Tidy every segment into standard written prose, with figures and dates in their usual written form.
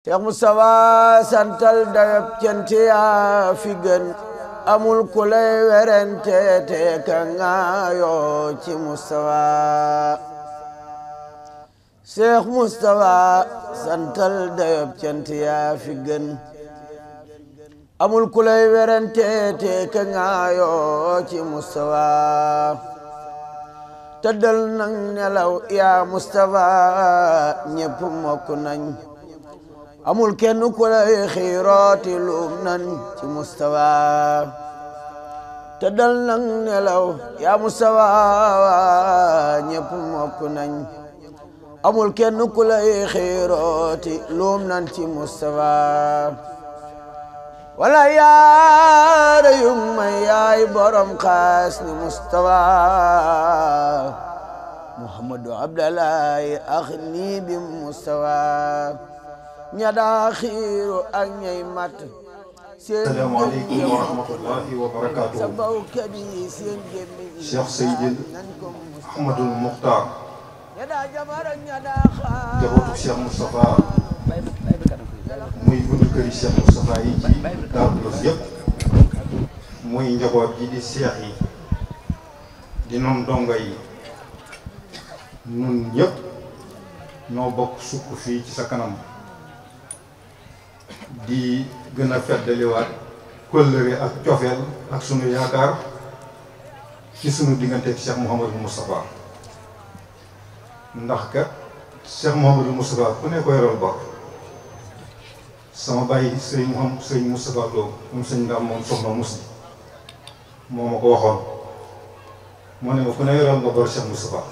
Cheikh Moustapha santal dayab cant yaa fi gën amul ku lay werante te ka ngaayoo ci Moustapha Cheikh Moustapha santal dayab cant yaa fi gën amul ku lay werante te ka ngaayoo ci Moustapha tëddal nang nelaw yaa Moustapha ñépp mokk nañ amul kenn ku lay xiirooti luum nan ci Moustapha tëddal nang nelaw yaa Moustapha ñépp mokk nañ amul kenn ku lay xiirooti luum nan ci Moustapha wala yaara yung may yaay borom xaas ni Moustapha Muhammadu Abdallahi akhni bi Moustapha ñada xiiru ak ñay mat Assalamu alaikum wa rahmatullahi wa barakatuh. Cheikh Seydil Ahmadul Mukhtar jabootu Cheikh Moustapha muy buntu këri Cheikh Moustapha yi ci Daaru Xudoos yëpp muy njaboot ji di seex yi di noom dongo yi nun ñëpp ñoo bokk sukk fii ci sa kanam di gën a feddaliwaat kóllëre ak cofeel ak sunu yaakaar ci sunu diggante ak Cheikh Mouhamadou Moustapha ndax kat Cheikh Mouhamadou Moustapha ku ne ko yoral bor sama bàyyi sëñ Moustapha Lo moom sëñ Ndam moom soxna Musli moo ma ko waxoon moo ne ma ku ne yoral nga bor Cheikh Moustapha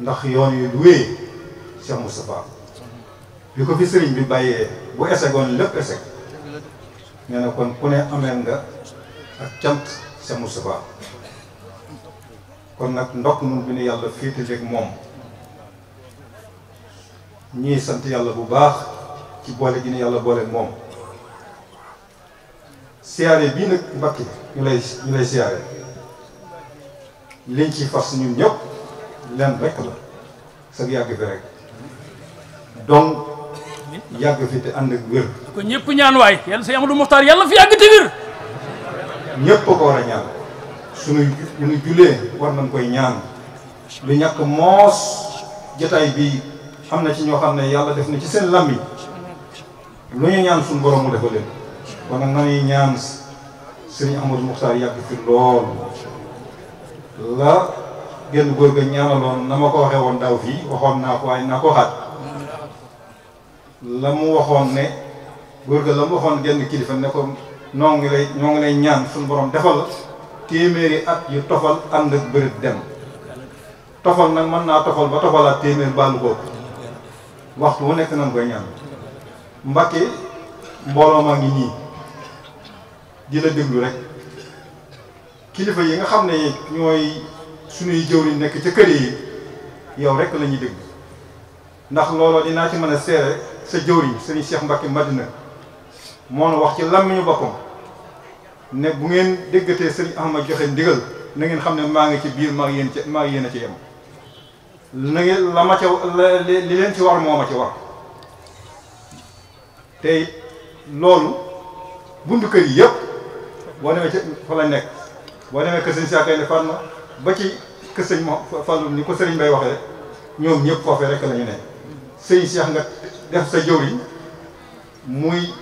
ndax yoon yu du wéy Cheikh Moustapha bi ko fi sëriñ bi bàyyee bu esegoon lépp eseg nee na kon ku ne ameel nga ak cant Cheikh Moustapha kon nag ndokk nun bi nu yàlla féetaleeg moom ñii sant yàlla bu baax ci boole gi ne yàlla booleeg moom siyaare bii nag Mbàkke ñu lay siyaare liñ ci fas ñun ñëpp leen rekk la sag yàgg fi rek donc yàgg fi te ànd ak wér. ko ñëpp ñaan waay yàlla sëñ Amadou Mokhtar yàlla fi yàgg te wér. ñëpp ko war a ñaan suñu julee war nañ koy ñaan lu ñàkk moos jotaay bi am na ci ñoo xam ne yàlla def na ci seen lammi lu ñu ñaan suñu borom mu defal leen kon nag nañuy ñaan sëñ Amadou Mokhtar yàgg fi lool la genn góor ga ñaanaloon na ma ko waxee woon daaw fii waxoon naa ko waaye naa ko waxaat la mu waxoon ne góor ga la mu waxoon genn kilifa ne ko ñoo ngi lay ñaan suñu borom defal téeméeri at yu tofal ànd ak bërit dem tofal nag mën naa tofal ba tofalaat téeméer baalu ko waxtu wu nekk nañ koy ñaan Mbàkke mbooloo maa ngi nii di la déglu rek kilifa yi nga xam ne ñooy suñuy jëwriñ nekk ca kër yi yow rek la ñuy déglu ndax looloo dinaa ci mën a seere sa jëwriñ sëriñ Cheikh Mbacke Madina moo na wax ci làmmiñu boppam ne bu ngeen déggatee sëriñ Ahmad joxe ndigal na ngeen xam ne maa ngi ci biir maa ngi yéen a ci yem na ngeen la ma ca li leen ci war moo ma ci war te loolu buntu kër yi yëpp boo demee ci fa la nekk boo demee kër sëñ Saakay ne Fatma ba ci kër sëñ Fallu ni ko sëriñ Bay waxee ñoom ñëpp foofee rek la ñu ne sëñ Cheikh nga def sa jëwriñ muy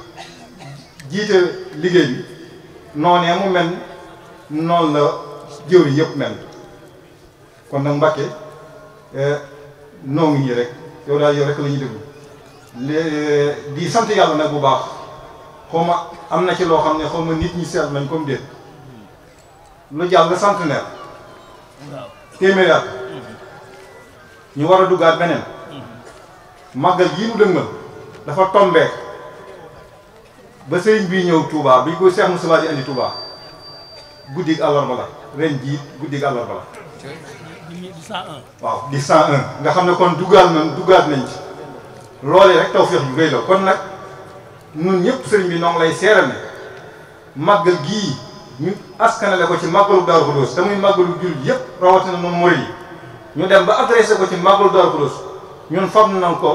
jiite liggéey bi noonee mu mel noonu la jëwriñ yëpp mel kon nag Mbàkke noo ngi ñii rek yow daal yow rek la ñuy déglu di sant yàlla nag bu baax xaw ma am na ci loo xam ne xaw ma nit ñi seet nañ comme déet lu jàll centenaire téeméeri at ñu war a duggaat beneen màggal gii nu dëngal dafa tombeek ba sëriñ bii ñëw Touba bi ko Cheikh Moustapha di andi Touba guddig àllarba la ren jii guddig àllarba la waaw di 101 nga xam ne kon duggaat nañ ci loolee rek tawfeex ju rëy la kon nag ñun ñëpp sëriñ bi noo ngi lay seeral ne màggal gii ñu askanale ko ci màggalu Daaru Xudoos te muy màggalu jullit yëpp rawatina noonu murid yi ñu dem ba adressé ko ci màggalu Daaru Xudoos ñun fab nañ ko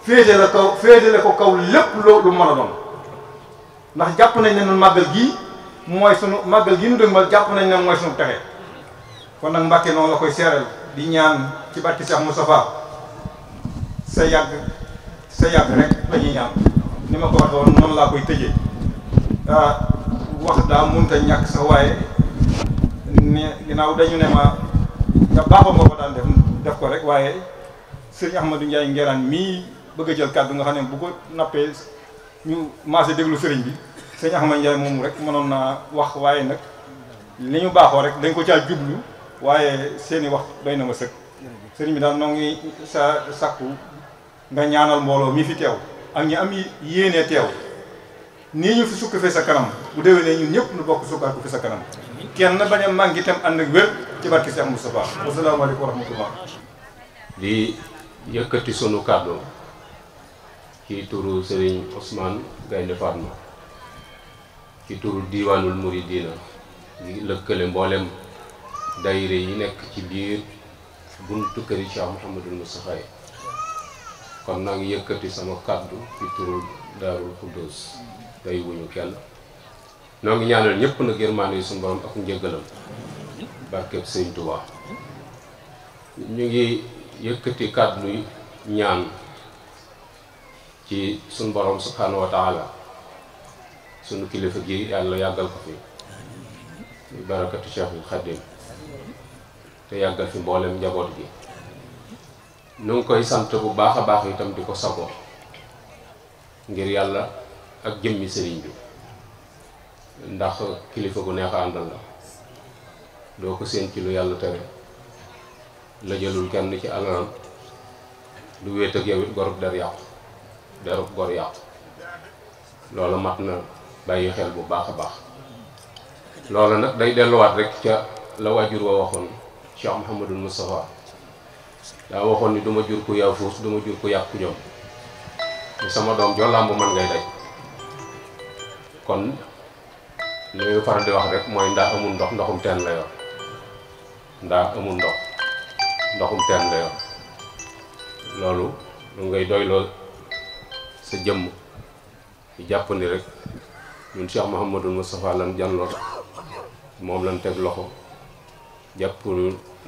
féetale ko kaw lépp lu mën a doon ndax jàpp nañ ne ñun màggal gii mooy sunu màggal gii nu dëgmal jàpp nañ ne mooy sunu texe kon nag Mbàkke noonu la koy seeral di ñaan ci barke Cheikh Moustapha sa yàgg rek la ñuy ñaan ni ma ko waxee woon noonu laa koy tëjee wax daa mënta ñàkk sax waaye ne ginnaaw dañu ne ma da baaxoo nga ko daan def ko rek waaye sëñ Ahmadou Ndiaye Nguerane mii bëgg a jël kàddu nga xam ne bu ko nappee ñu maase déglu sëriñ bi sëñ Ahmadou Ndiaye moomu rek mënoon naa wax waaye nag li ñu baaxoo rek dañ ko caa jublu waaye seeni wax doy na ma sëkk sëriñ bi daal noo ngi sa sakku nga ñaanal mbooloo mi fi teew ak ñi am yéenee teew nii ñu fi sukk fi sa kanam bu déwénee ñun ñëpp nu bokk sukkaat ko fi sa kanam kenn bañ a manqué itam ànd ak wér ci barke Cheikh Moustapha wasalaamaaleykum wa rahmatullah di yëkkati sunu kàddu ci turu Serigne Ousmane Gaynde Fatma ci turu diiwaanul muridina di lëkkale mboolem dayre yi nekk ci biir buntu këri Cheikh Mouhamadul Moustapha kon naa ngi yëkkati sama kàddu ci turu Daarul Xuddoos day wuñu kenn noo ngi ñaanal ñëpp nag yërmaande suñu borom ak njëggalam barkeb Sëñ Tuubaa ñu ngi yëkkati kàddu ñaan ci suñu borom subhanahu wa taala sunu kilifa gi yàlla yàggal ko fi barakatu Cheikhul Khadim te yàggal fi mboolem njaboot gi nu ngi koy sant bu baax a baax itam di ko sagoo ngir yàlla ak jëmmi sëriñ bi ndax kilifa gu neex a àndal la doo ko séen ci lu yàlla tere la jëlul kenn ci alalam du wéet ak yow it gorub der yàqu derub gor yàqu loolu mat na bàyyi xel bu baax a baax loolu nag day delluwaat rek ca la waajur wa waxoon Cheikh Mouhamadul Moustapha daa waxoon ni duma jur ku yaafus duma jur ku yàqu jom ni sama doom joo làmb man ngay daj kon li muy faral di wax rek mooy ndaa amul ndox ndoxum teen la yor ndaa amul ndox ndoxum teen la yor loolu lu ngay doyloo sa jëmm di jàpp ni rek ñun Cheikh Mouhamadul Moustapha lan janloo moom lan teg loxo jàpp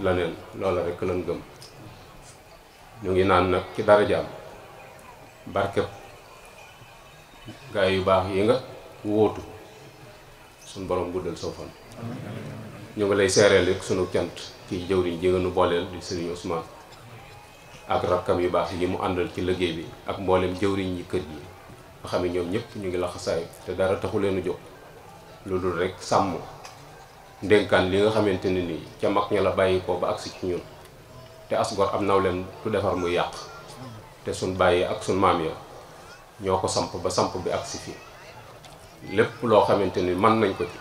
laneen loola rek lan gëm ñu ngi naan nag ci darajaam barkeb gaay yu baax yi nga wóotu suñ borom guddal soo fan ñu ngi lay seereel rek sunu cant ci jëwriñ ji nga nu booleel di Serigne Ousmane ak rakkam yu baax yi mu àndal ci liggéey bi ak mboolem jëwriñ yi kër gi nga xam ne ñoom ñëpp ñu ngi laxasaay te dara taxu leen a jóg lu dul rek sàmm ndénkaan li nga xamante ne nii ca mag ña la bàyyi ko ba agsi ci ñun te asgor am naw leen du defar muy yàq te suñ bàyyi ak suñ maam ya ñoo ko samp ba samp bi agsi fii lépp loo xamante ni mën nañ ko ci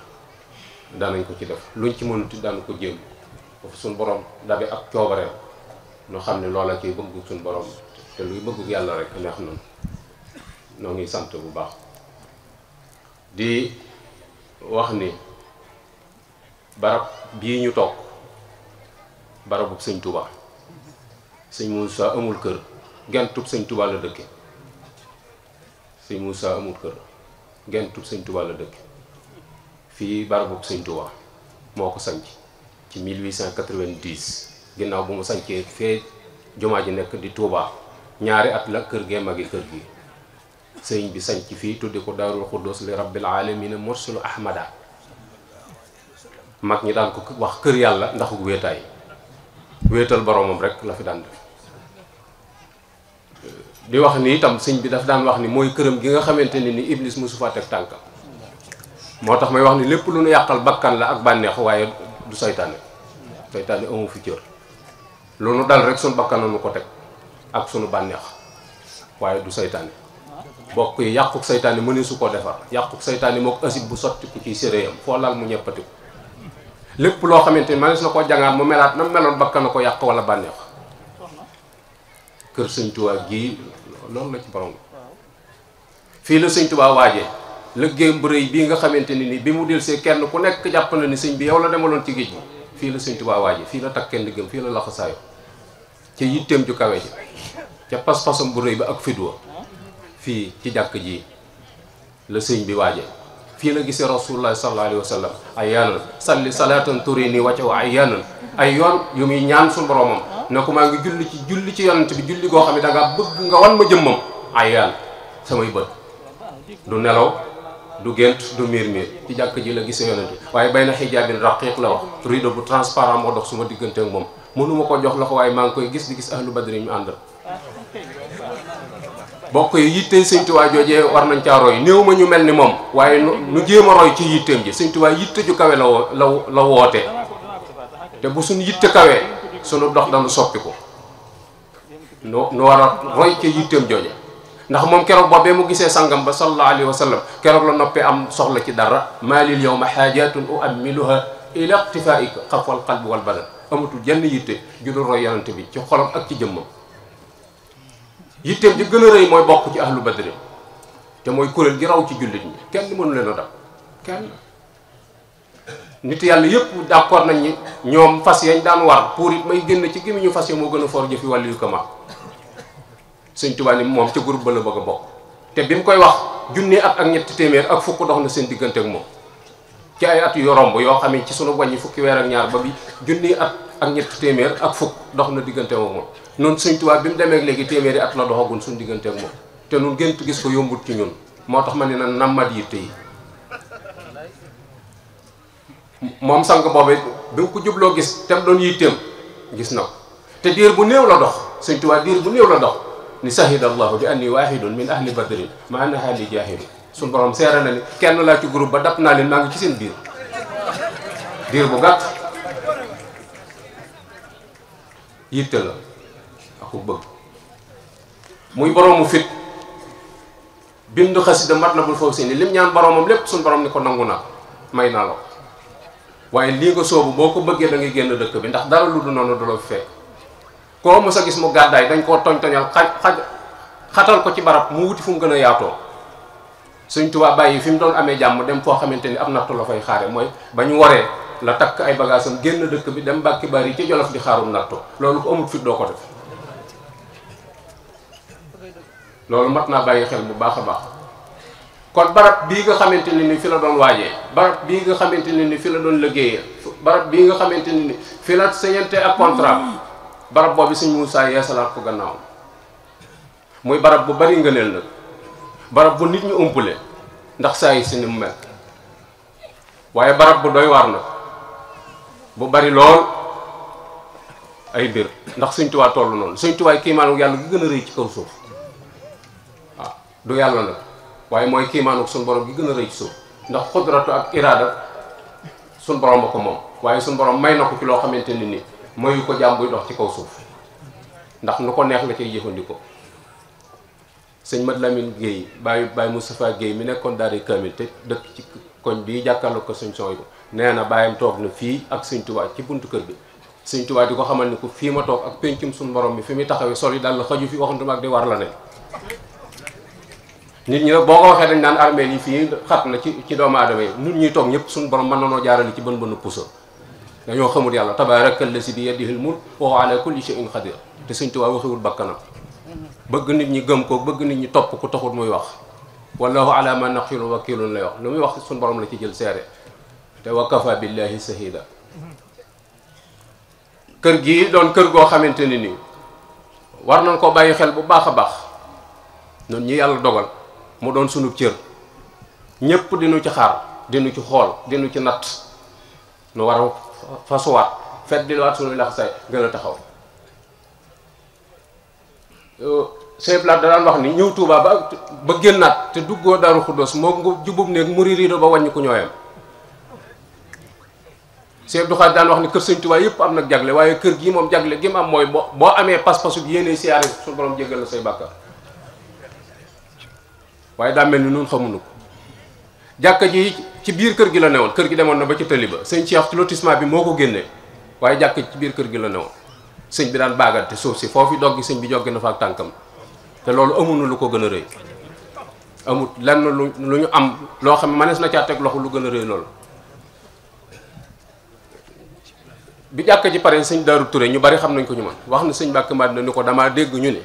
danañ ko ci def luñ ci mënuti daan ko jéem foofu suñ borom dabe ak coobareel ñu xam ne loola ciy bëggu suñ borom te luy bëggu yàlla rek neex nañ noo ngi sant bu baax di wax ni barab bii ñu toog barabu sëñ Touba sëñ Moussa amul kër gentub sëñ Touba la dëkke sëñ Moussa amul kër gentub sëñ Touba la dëkke fii barabu sëñ Touba moo ko sanc ci 1890 ginnaaw bu mu sancee fee jumaa ji nekk di Touba ñaari at la kër gee magi kër gi sëñ bi sanc fii tuddi ko Daarul Xuddoos li rabbil aalamiina mursulu ahmada mag ñi daan ko wax kër yàlla ndax wéetaay wéetal boromam rek la fi daan def di wax ni itam sëñ bi daf daan wax ni mooy këram gi nga xamante ne ni iblis mosu fa teg tànkam moo tax may wax ni lépp lu nu yàqal bakkan la ak bànneex waaye du saytaane saytaane amu fi cër lu nu dal rek sunu bakkan nu ko teg ak sunu bànneex waaye du saytaane bokk yi yàquk saytaane mëne su ko defar yàquk saytaane mook asib bu sotti ku ciy séréyam foo laal mu ñeppati ko lépp loo xamante ni manees na ko jàngaat mu melaat na meloon bakkan na ko yàq wala bànneex kër sëñ Tuubaa gii loolu la ci borom fii la sëñ Tuubaa waaje liggéeyam bu rëy bii nga xamante ni bi mu delsee kenn ku nekk jàpp na ni sëñ bi yow la demaloon ci géej gi fii la sëñ Tuubaa waaje fii la takk kenn diggam fii la laxasaayo ci yitteem ju kawe ji ca pas-pasam bu rëy ba ak fidwa fii ci jàkk ji la sëñ bi waaje fii la gisee rasulullah sallallahu alayhi wa sallam ay yaanan salli salatan turini waccaw ay yaanan ay yoon yu muy ñaan suñu boromam ne ko maa ngi julli ci yonent bi julli goo xam ne da nga bëgg nga wan ma jëmmam ay yaan samay bët du nelaw du gént du miir ci jàkk ji la gisee yonent bi waaye bay na xijaabin raqiq la wax rideau bu transparent moo dox suma diggante ak moom mënuma ko jox loxo waaye maa ngi koy gis di gis ahlu badri ñu àndal bokk yi yittey sëñ Tuubaa joojee war nañ caa roy néew ma ñu mel ni moom waaye nu jéem a roy ci yitteem ji sëñ Tuubaa yitte ju kawe la woote te bu suñu yitte kawee suñu dox danu soppi ko nu war a roy ci yitteem jooje ndax moom keroog boobee mu gisee sangam ba sallallahu alayhi wa sallam keroog la noppee am soxla ci dara maalil yawma xaajatun uammiluha ila iqtifaika xafwal qalbi wal badan amatul jenn yitte ju dul roy yonante bi ci xolam ak ci jëmmam yitteem ji gën a rëy mooy bokk ci ahlu badri te mooy kuréel gi raw ci jullit ñi kenn mënu leen a dab kenn nit yàlla yëpp d'accord nañ ni ñoom fas yañ daan war pour it may génn ci gémmiñu fas ya moo gën a for jëfi wàllu yu kama sëñ Tuubaa ni moom ca groupe ba la bëgg a bokk te bi mu koy wax junni at ak ñetti téeméer ak fukk dox na seen diggante ak moom ci ay at yu romb yoo xam ne ci sunu wàññi fukki weer ak ñaar ba bi junni at ak ñetti téeméer ak fukk dox na diggante ak moom noonu sëñ Tuubaa bi mu demee léegi téeméeri at la doxagul suñu diggante ak moom te nun gént gis ko yombut ci ñun moo tax ma ne na nammat yitte yi moom sang boobu bi mu ko jubloo gis te mu doon yitteem gis na ko te diir bu néew la dox sëñ Tuubaa diir bu néew la dox ni sahida allahu bi anni wahidun min ahli badrin ma anna hali jahidu suñu borom seere na ni kenn laa ci groupe ba dab naa leen maa ngi ci seen biir diir bu gàtt yitte la aku bëgg muy boroomu fit bind xasida Matlabul Fawzayni lim ñaan boromam lépp suñu borom ni ko nangu naa may naa la ko waaye lii nga soobu boo ko bëggee da ngay génn dëkk bi ndax dara lu du noonu du la fi fekk koo mos a gis mu gàddaay dañ koo toñtoñal xatal ko ci barab mu wuti fu mu gën a yaatoo Sëñ Tuubaa bàyyi fi mu doon amee jàmm dem foo xamante ni am nattu la fay xaare mooy ba ñu waree la takk ay bagaasam génn dëkk bi dem Mbàkke Bari ci Jolof di xaarum nattu loolu ko amul fit doo ko def loolu mat naa bàyyi xel bu baax a baax kon barab bii nga xamante ne ni fi la doon waajee barab bii nga xamante ne ni fi la doon liggéeyee barab bii nga xamante ne ni fi la signante ak contrat barab boobu Sëñ Muusaa yeesalaat ko gannaaw muy barab bu bari ngëneel nag barab bu nit ñu umpule ndax saa yi si ni mu mel waaye barab bu doy waar nag bu bari lool ay mbir ndax Sëñ Tuubaa tollu noonu Sëñ Tuubaa kiimaanu yàlla gi gën a rëy ci kaw suuf waaw du yàlla nag waaye mooy kiimaanu suñu borom gi gën a rëy ci suuf ndax xudratu ak iraada suñu borom ba ko moom waaye suñu borom may na ko ci loo xamante ni nii mayu ko jàmm buy dox ci kaw suuf ndax nu ko neex la cay jëfandikoo sëñ Mat Lamine Guèye Baye Moustapha Guèye mi nekkoon daari kamil te dëkk ci koñ bii jàkkaarloo ko sëñ Sooy nee na bàyyam toog na fii ak Sëñ Tuubaa ci buntu kër bi Sëñ Tuubaa di ko xamal ni ko fii ma toog ak pencum suñu borom mi fi muy taxawee sol yi daal la xaju fi waxantuma ak di war la ne nit ñi nag boo ko waxee dañ naan armée yi fii xat na ci doomu aadama yi nit ñuy toog ñëpp suñu borom mën na noo jaarale ci bën bënu puso dañoo xamul yàlla tabaarakal lazi bi yadihil mulk wa huwa ala kulli shay'in qadir te Sëñ Tuubaa waxewul bakkanam bëgg nit ñi gëm ko bëgg nit ñi topp ko taxut muy wax wallahu ala ma naqilu wakilun lay wax lu muy wax suñu borom la ci jël seere te wa kafa billahi shahida kër gii doon kër goo xamante ni nii war nañ ko bàyyi xel bu baax a baax noonu ñi yàlla dogal mu doon sunu cër ñépp dinu ci xaar dinu ci xool dinu ci natt nu war a fasuwaat fet di waat sunu laxasaay gën a taxaw Sëñ Blaat da daan wax ni ñëw Tuubaa ba génnaat te duggoo Daaru Xuddoos moo nga jubub néeg muri riido ba wàññi ku ñooyam Sëñ Abdou Khadre daan wax ni kër Sëñ Tuubaa yëpp am nag jagle waaye kër gii moom jagle gi mu am mooy boo amee pas-pasu bi yéene siyaare suñu borom jéggal la say bàkkaar waaye daa mel ni nun xamuñu ko jàkka ji ci biir kër gi la newoon kër gi demoon na ba ci tëli ba sëñ Cheikh ci lotissement bi moo ko génnee waaye jàkka ji ci biir kër gi la newoon sëñ bi daan baagante suuf si foofu doggi sëñ bi joggi na fa ak tànkam te loolu amuñu lu ko gën a rëy amut lenn lu ñu am loo xam ne mënees na caa teg loxo lu gën a rëy loolu bi jàkka ji pare sëñ Daaru Touré ñu bari xam nañ ko ñu man wax na sëñ Mbàkke Madina ni ko damaa dégg ñu ne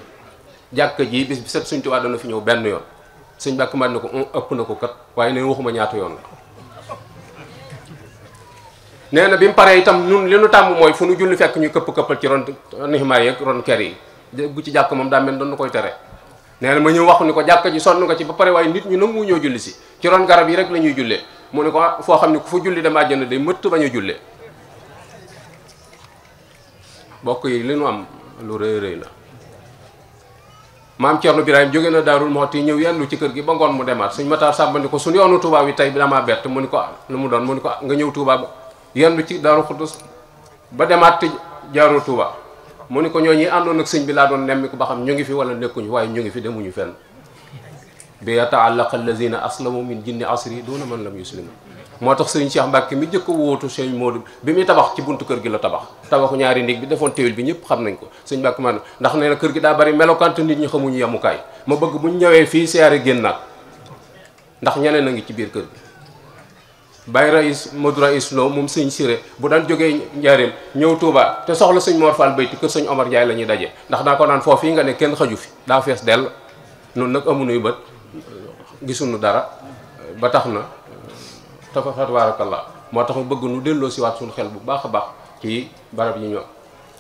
jàkka ji bis bi set Sëñ Tuubaa dana fi ñëw benn yoon. Sëñ Mbàkke Madina ko ëpp na ko kat waaye nee waxuma ñaata yoon la. nee na bi mu paree itam ñun li nu tàmm mooy fu nu julli fekk ñu këpp-këppal ci ron niximaay yeeg ron ker yi bu ci jàkk moom daa mel doon na koy tere. nee na ma ñëw wax ni ko jàkka ji sonn nga ci ba pare waaye nit ñu nangu ñoo julli si ci ron garab yi rek la ñuy jullee mu ne ko foo xam ne ku fa julli dem àjjana day mëtt bañ a jullee. bokk yi li nu am lu rëy rëy la. maam Cerno Birahim jóge na Daarul Muxti ñëw yendu ci kër gi ba ngoon mu demaat Sëñ Matar Sàmba ni ko suñu yoonu Touba bi tey damaa bett mu ni ko lu mu doon mu ni ko nga ñëw Touba ba yendu ci Daaru Xuddus ba demaat te jaaroo Touba mu ni ko ñoo ñi àndoon ak sëñ bi laa doon nemmi ko ba xam ñu ngi fi wala nekkuñu waaye ñu ngi fi demuñu fenn bi yata'allaqa allazina aslamu min jinni asri duna man lam yuslimu moo tax sëñ Cheikh Mbacke mi jëkk a wóotu sëñ Modou bi muy tabax ci buntu kër gi la tabaxu ñaari néeg bi defoon téwél bi ñëpp xam nañ ko sëñ Mbacke man ndax nee na kër gi daa bari melokante nit ñi xamuñu yemukaay ma bëgg buñ ñëwee fii siyaare génnaat ndax ñeneen a ngi ci biir kër gi Baye Rais Modou Rais Lo moom sëñ Siré bu daan jógee Njaaréem ñëw Touba te soxla sëñ Mor Fall Bayti kër sëñ Omar Ndiaye la ñuy daje ndax daa ko naan foofu yi nga ne kenn xaju fi daa fees dell noonu nag amunuy bët gisuñu dara ba tax na tabarakallah moo tax mu bëgg nu delloo si waat suñu xel bu baax a baax ci barab yi ñoo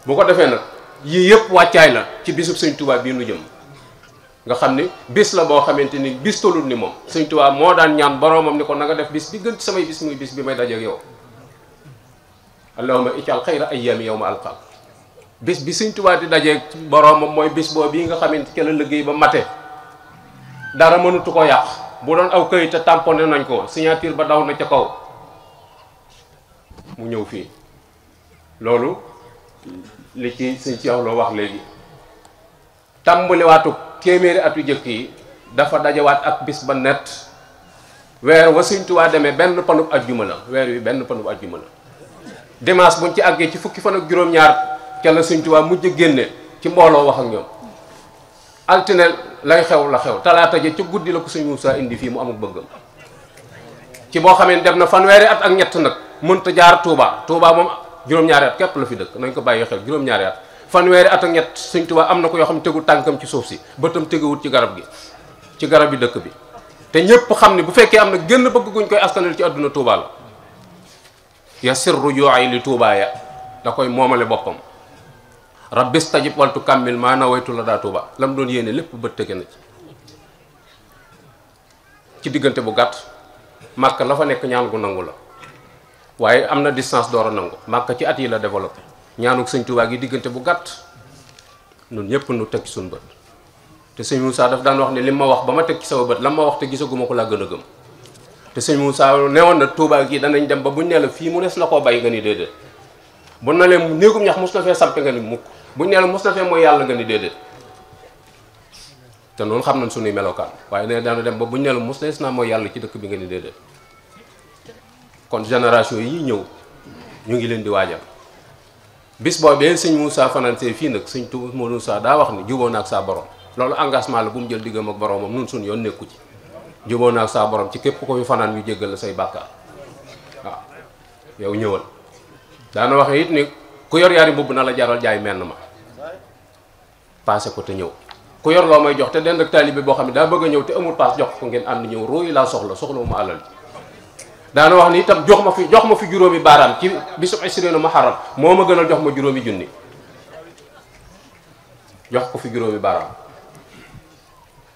bu ko defee nag yii yëpp wàccaay la ci bisub sëñ Touba bii nu jëm nga xam ni bis la boo xamante ni bis tolul ni moom sëñ Touba moo daan ñaan boroomam ni ko na nga def bis bi gën ci samay bis muy bis bi may dajeek yow allahumma ij'al xayra ayyaami yawma alqaak bis bi sëñ Touba di dajeek boroomam mooy bis boo bii nga xamante ci la liggéey ba mate dara mënutu ko yàq bu doon aw këyit te tamponné nañ ko signature ba daw na ca kaw mu ñëw fii loolu li ci sëñ Cheikh Lo wax léegi tàmbaliwaatu téeméeri atu jëkk yi dafa dajawaat ak bis ba net weer wa sëñ Tuubaa demee benn panub ajjuma la weer wi benn panub ajjuma la dimanche buñ ci àggee ci fukki fan ak juróom-ñaar ca la sëñ Tuubaa mujj génne ci mbooloo wax ak ñoom altine lay xew la xew talaata ja ci guddi la ko sëñ Moussa indi fii mu amul bëggam ci boo xamee ne dem na fanweeri at ak ñett nag mënta jaar Touba Touba moom juróom-ñaari at képp la fi dëkk nañ ko bàyyi xel juróom-ñaari at fanweeri at ak ñett sëñ Touba am na ko yoo xam ne tegu tànkam ci suuf si bëtam teguwut ci garab gi ci garab bi dëkk bi te ñëpp xam ne bu fekkee am na gën bëgg guñ koy askanal ci àdduna Touba la ya sirru jooy li Touba ya da koy moomale boppam rabbis tajib waltu kammil maa nawaytu la daa Touba la mu doon yéene lépp bët tege na ci diggante bu gàtt Màkka la fa nekk ñaan gu nangu la waaye am na distance door a nangu Màkka ci at yi la développé ñaanuk sëñ Touba gi diggante bu gàtt ñun ñëpp nu teg ci suñu bët te sëñ Moussa daf daan wax ne li ma wax ba ma teg ci sama bët la ma wax te gisaguma ko laa gën a gëm te sëñ Moussa newoon na Touba gi danañ dem ba buñ ne la fii mu des la koo bàyyi nga ni déedéet bu na leen néegum ñax mos na fee sampe nga ni mukk buñ ne la mos na fee mooy yàlla nga ni déedéet te noonu xam nañ suñuy melokaan waaye ne daana dem ba buñ ne la mos na naa mooy yàlla ci dëkk bi nga ni déedéet kon génération yi ñëw ñu ngi leen di waajal bis boobee sëñ Moussa fanansee fii nag sëñ Touba Moussa daa wax ni juboo naak saa borom loolu engagement la bu mu jël diggam ak boromam nun suñ yoon nekku ci juboo naak saa borom ci képp ko fi fanaan ñu jéggal la say bàkkaar waaw yow ñëwal daana waxe it ni ku yor yaari mbubb na la jaral jaay menn ma passé ko te ñëw ku yor loo may jox te dend ak taalibe boo xam ne daa bëgg a ñëw te amul paas jox ko ngeen ànd ñëw róoyi laa soxla mu alal ji daana wax ni itam jox ma fi juróomi baaraam ci bisub isrina muharram moo ma gënal jox ma juróomi junni jox ko fi juróomi baaraam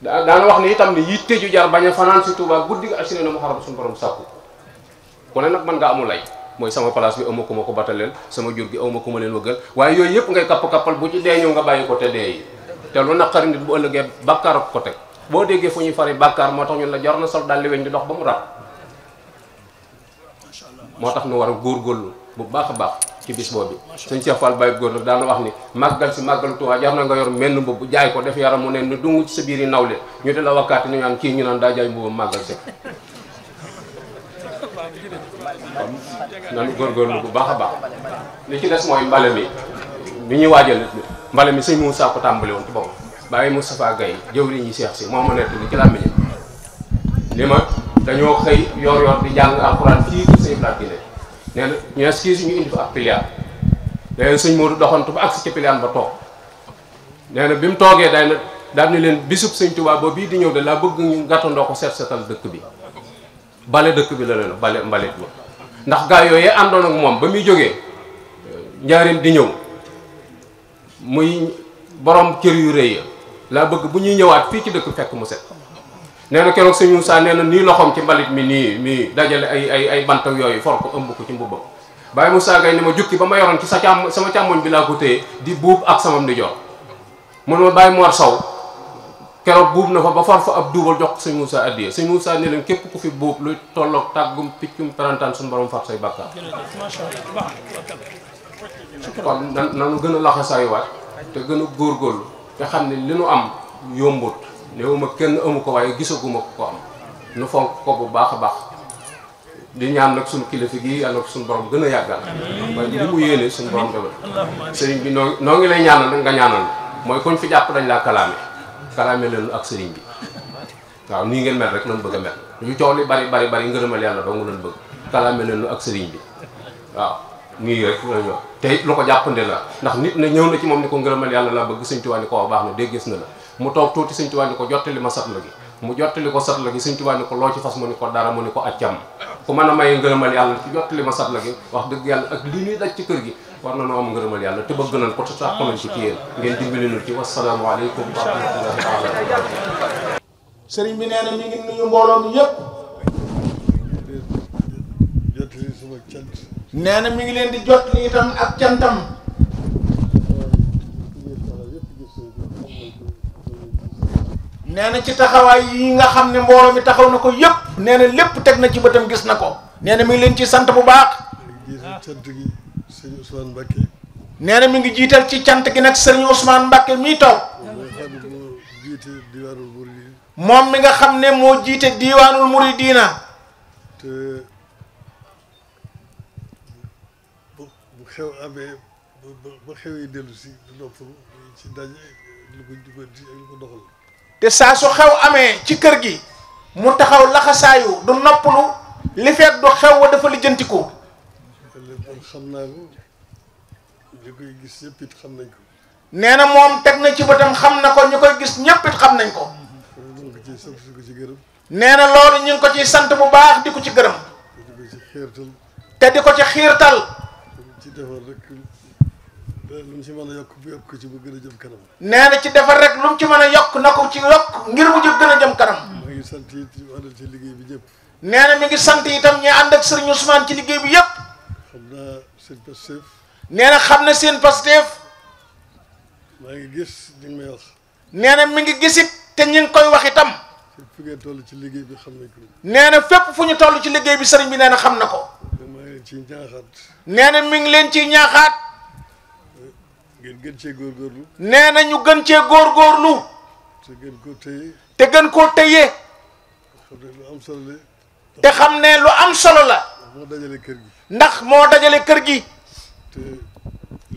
daana wax ni itam ni yitte ju jar bañ a fanaan si Touba guddi ga isrina muharram suñu borom sàkku ku ne nag mën nga amul lay mooy sama place bi awma ku ma ko bataleel sama jur gi awma ku ma leen wëggal waaye yooyu yëpp ngay kapp-kappal bu ci dee ñëw nga bàyyi ko te dee yi te lu naqari nit bu ëllëgee bàkkaar ak ko teg boo déggee fu ñuy fari bàkkaar moo tax ñun la jar na sol daal li weñ di dox ba mu raat moo tax nu war a góorgóorlu bu baax a baax ci bis boobu sëñ Cheikh Fall Baye góor nag daana wax ni màggal si màggal Tuubaa jar na nga yor menn mbubb jaay ko def yaram mu ne ni dungu ci sa biir yi nawle ñu di la wakkaati ñu naan kii ñu naan daa jaay mbubbam màggal si nan góorgóorlu bu baax a baax li ci des mooy mbale mi ñuy waajal mbale mi sëñ Moussa ko tàmbali woon ci bopp Baye Moustapha Gaye jëwri ñi Cheikh si moo ma nekk li ci làmmiñam li ma dañoo xëy yor di jàng alxuraan fii ci sëñ Blaat gi ne nee na ñu kii suñu indi fa ak piliaan nee na sëñ Modou doxantu ba agsi ci piliaan ba toog nee na bi mu toogee day na daal ni leen bisub sëñ Tuubaa boobu bii di ñëw de laa bëgg ñu gàttandoo ko setal dëkk bi bale dëkk bi la leen bale mbalit ma ndax gaa yooyee àndoon ak moom ba muy jógee njaarim di ñëw muy borom kër yu rëy ya laa bëgg bu ñuy ñëwaat fii ci dëkk fekk mu set. nee na keroog sëñ Moussa nee na nii loxoom ci mbalit mi nii dajale ay bant yooyu for ko ëmb ko ci mbubbam Baye Moussa Gaye ni ma jukki ba ma yoroon ci sama càmmoñ bi laa ko téye di buub ak sama ndijoor mu ne ma Baye Mor Sow keroog buub na fa ba far fa ab duubal jox ko sëñ Moussa addiya sëñ Moussa ne leen képp ku fi buub lu tolloog tàggum piccum perantaan suñu borom far say bàkkaar. kon nanu gën a laxasaayuwaat te gën a góorgóorlu te xam ne li nu am yombut néewuma kenn amu ko waaye gisaguma ko am nu fonk ko bu baax a baax di ñaan nag suñu kilifa gi yàlla ko suñu borom gën a yàggal waaye li mu yéene suñu borom defal sëriñ bi noo ngi lay ñaanal nag nga ñaanal mooy kuñ fi jàpp dañ laa kalaame leen ak sëriñ bi waaw nii ngeen mel rek lañ bëgg a mel lu coow li bari ngërëmal yàlla dong lañ bëgg kalaame leen ak sëriñ bi waaw nii rek la ñu te it lu ko jàppande la ndax nit na ñëw na ci moom ni ko ngërëmal yàlla laa bëgg sëñ Tuubaa ni ko baax na dégg gis na la mu toog tuuti sëñ Tuubaa ni ko jottali ma satla gi mu jottali ko satla gi sëñ Tuubaa ni ko loo ci fas mu ni ko dara mu ni ko accam ku mën a maye ngërëmal yàlla ci jottali ma satla gi wax dëgg yàlla ak li ñuy daj ci kër gi war na noo am ngërëmal yàlla te bëgg nañ ko te sax nañ ko ci yéen ngeen dimbali nu ci wasalaamu aleykum wa rahmatullahi taala wa barakatuh. sëriñ bi nee na mi ngi nuyu mbooloo mi yëpp. nee na mi ngi leen di jot li itam ak cantam. nee na ci taxawaay yi nga xam ne mbooloo mi taxaw na ko yëpp. nee na lépp teg na ci bëtam gis na ko. nee na mi ngi leen ci sant bu baax. nee na mi ngi jiital ci cant gi nag sëriñ Ousmane Mbacké mii toog. moom mi nga xam ne moo jiite diiwaanul muridina. te bu xew amee ba xew yi dellu si noppalu ci daje lu ko doxal. te saa su xew amee ci kër gi mu taxaw laxasaayu du noppalu li fekk du xew wa dafa lijjantiku. xam naa ko ñu koy gis ñëpp it xam nañ ko. nee na moom teg na ci bëtam xam na ko ñu koy gis ñëpp it xam nañ ko. nee na loolu ñu ngi ko ciy sant bu baax di ko ci gërëm. te di ko ci xiirtal. ci defar rek lu mu ci mën a yokk bu yokk ci bu gën a jëm kanam. nee na ci defar rek lu mu ci mën a yokk na ko ci yokk ngir mu gën a jëm kanam. maa ngi sant it ñu àndal ci liggéey bi ñëpp. nee na mi ngi sant itam ñi ànd ak Serigne Ousmane ci liggéey bi yëpp. xam naa seen Pastef. nee na xam na seen Pastef. maa ngi gis ñu ngi may wax. nee na mi ngi gisit te ñu ngi koy wax itam. fu ngeen toll ci liggéey bi xam nañ ko. nee na fépp fu ñu toll ci liggéey bi sëriñ bi nee na xam na ko. maa ngi leen ciy ñaaxaat. nee na mi ngi leen ciy ñaaxaat. ngeen gën cee góorgóorlu. nee na ñu gën cee góorgóorlu. te gën koo téye. te gën koo téye. xam ne lu am solo la. te xam ne lu am solo la. moo dajale kër gi. ndax moo dajale kër gi. te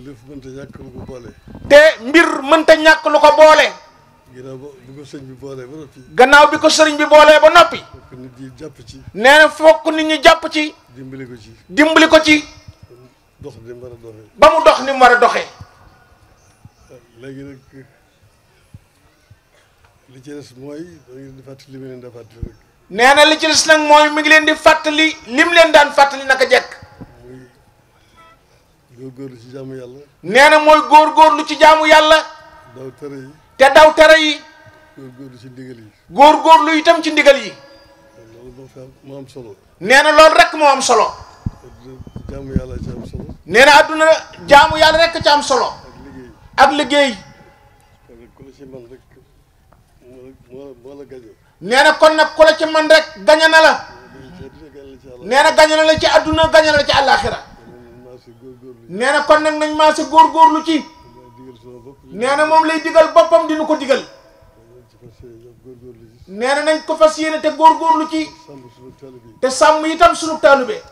lëf mënta ñàkk lu ko boole. te mbir mënta ñàkk lu ko boole. ginnaaw bi ko sëñ bi boolee ba noppi. gannaaw bi ko sëriñ bi boolee ba noppi. fokk nit ñi jàpp ci. nee na fokk nit ñi jàpp ci. dimbali ko ci. dimbali ko ci. dox ni mu war a doxee. ba mu dox ni mu war a doxee. léegi nag li ci des mooy da ngeen di fàttali li mu leen di fàttali rek. nee na li ci des nag mooy mi ngi leen di fàttali lim leen daan fàttali naka jekk. muy góorgóorlu ci jaamu yàlla. nee na mooy góorgóorlu ci jaamu yàlla. daw tere yi. te daw tere yi. góorgóorlu ci ndigal yi. góorgóorlu itam ci ndigal yi. loolu moo am solo. nee na loolu rek moo am solo. jaamu yàlla ci am solo. nee na adduna jaamu yàlla rek ci am solo. ak liggéey. ku la ci man rek moo la gañe. nee na kon nag ku la ci man rek gañe na la. nee na gañe na la ci adduna gañe na la ci àllaaxira. nee na kon nag nañ maa si góorgóorlu ci. nee na moom lay digal boppam dinu ko digal. nee na nañ ko fas yéene te góorgóorlu ci. te sàmm itam sunu taalube.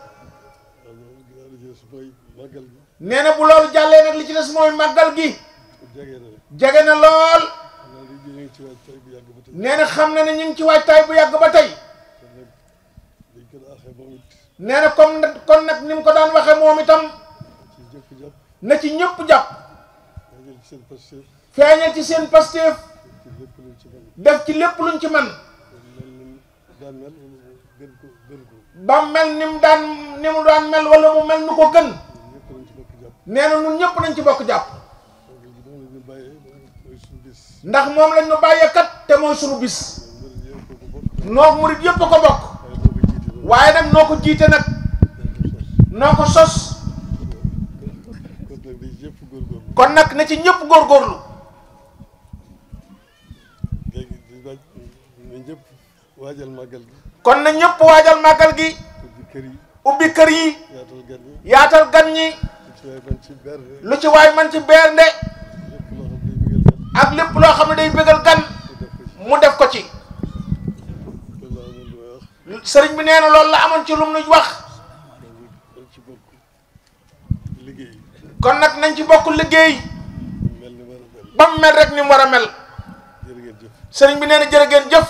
nee na bu loolu jàllee nag li ci des mooy màggal gi. jege na lool. nee na xam na ne ñu ngi ci waajtaay bu yàgg ba tey. nee na kon nag ni mu ko daan waxee moom itam. na ci ñëpp jàpp. feeñal ci seen Pastef. def ci lépp luñ ci man ba mel ni mu daan mel wala mu mel nu ko gën nee na ñun ñëpp nañ ci bokk jàpp ndax moom lañ ñu bàyyee kat te mooy sunu bis noo murit yëpp ko bokk waaye nag noo ko jiite nag noo ko sos kon nag na ci ñëpp góorgóorlu waajal màggal gi kon na ñëpp waajal màggal gi ubbi kër yi yaatal gan ñi lu ci waay man ci bernde ak lépp loo xam ne day bégal gan mu def ko ci sëriñ bi nee na loolu la amoon ci lum nu wax kon nag nañ ci bokk liggéey ba mu mel rek ni mu war a mel sëriñ bi nee na jërë ngeen jëf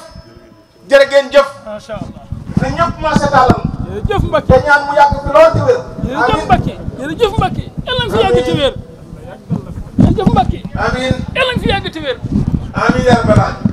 jërë ngeen jëf macha allah na ñëpp ma setalal jërëjëf Mbacke te ñaan mu yàgg fi lool ci wér jërëjëf Mbacke jërëjëf Mbacke yàlla nga fi yàgg ci wér jërëjëf Mbacke amiin yàlla nga fi yàgg ci wér amiin yaa rabbal aalamiin